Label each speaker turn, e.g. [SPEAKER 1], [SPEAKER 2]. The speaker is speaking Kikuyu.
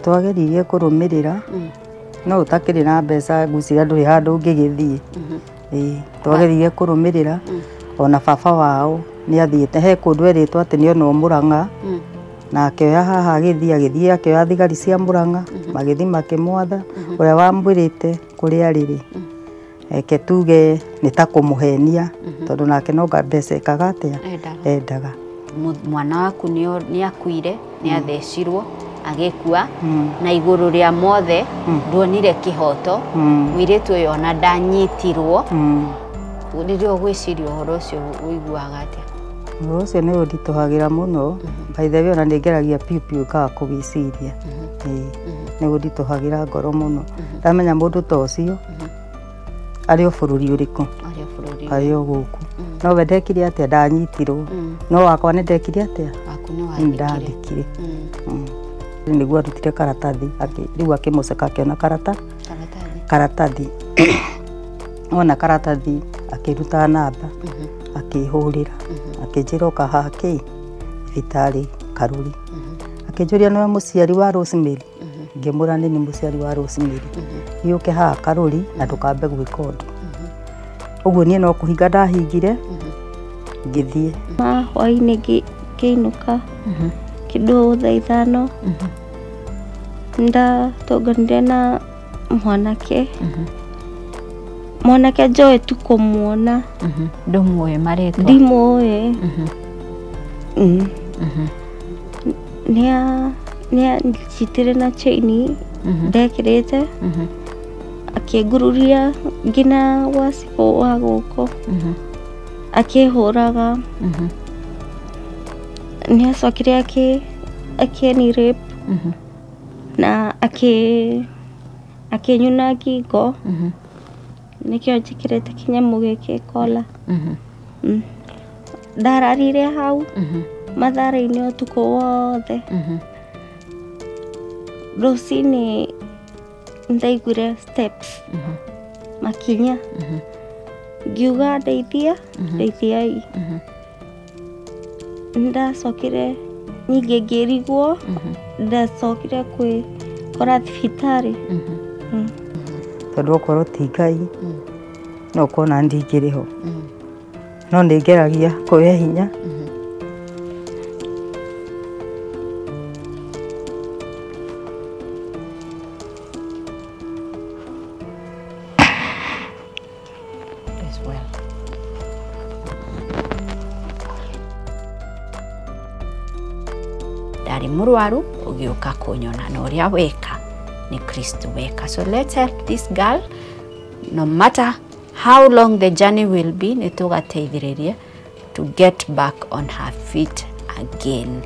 [SPEAKER 1] Nĩ twageririe kũrũmĩrĩra no ũtakĩrĩ na mbeca ngwĩciria ndũrĩ handũ ũngĩgĩthiĩ. Ĩĩ, twageririe kũrũmĩrĩra ona baba wao nĩ athiĩte he kũndũ erĩtwo atĩ nĩ onwo Mũrang'a na akĩoya haha agĩthiĩ akĩoya thigari cia Mũrang'a magĩthiĩ makĩmwatha ũrĩa wamwĩrĩte kũrĩa arĩ rĩ eke tuge nĩ ta kũmũhenia tondũ nake no mbeca ekaga atĩa endaga.
[SPEAKER 2] Mwana waku nĩ akuire, nĩ athecirwo agĩkua na igũrũ rĩa mothe nduonire kĩhoto mũirĩtu ũyũ ona ndanyitirwo. Rĩrĩa ũgwĩciria ũhoro ũcio ũiguaga atĩa?
[SPEAKER 1] Ũhoro ũcio nĩ ũnditũhagĩra mũno. By the way ona nĩ ngeragia piũ piũ ngaga kũwĩciria. Nĩ ũnditũhagĩra ngoro mũno. Ndamenya mũndũ ta ũcio arĩ o bũrũri ũrĩkũ, arĩ o gũkũ. No we ndekire atĩa, ndanyitirwo. No wakwa nĩ ndekire atĩa, ndathikire. Nĩguo arutire karatathi, rĩu akĩmũceka akĩona karatathi. Ona karatathi akĩruta namba akĩhũrĩra akĩnjĩra ũka haha kĩ thibitarĩ Karuri. Akĩnjũria nĩwe mũciari wa Rosemary, ngĩmwĩra nĩ niĩ mũciari wa Rosemary, gĩũke haha Karuri na ndũkambe gwĩka ũndũ. Ũguo niĩ no kũhinga ndahingire ngĩthiĩ.
[SPEAKER 3] Hwaĩ-inĩ ngĩinũka kĩndũ thaa 5 ndatũnganire na mwanake. Mwanake njoĩ tu kũmuona.
[SPEAKER 2] Ndũmũĩ marĩtwa?
[SPEAKER 3] Ndimũĩ. Nĩanjitire na chain ndekĩrĩte akĩngururia nginya gwa cibũ wa gũkũ akĩhũraga. Nĩacokire akĩni rape na akĩnyuna ngingo. Nĩkĩo njĩkĩrĩte kĩnyamũ gĩkĩ kola. Ndararire hau matharĩ-inĩ ũtukũ wothe. Rũcinĩ ndaiguire steps makinya, ngiuga ndeithia, ndeithiai. Nĩndacokire ningĩ ngĩrigwo, ndacokire kwĩkora thibitarĩ.
[SPEAKER 1] Tondũ okorwo ti Ngai no ũkorwo na ndingĩrĩ ho, no nĩ ngeragia kwĩhe hinya.
[SPEAKER 2] Ndarĩ mũrwaru ũgĩũka kũnyona na ũrĩa weka nĩ Kristo weka. So let's help this girl no matter how long the journey will be, nĩ tũgateithĩrĩria to get back on her feet again.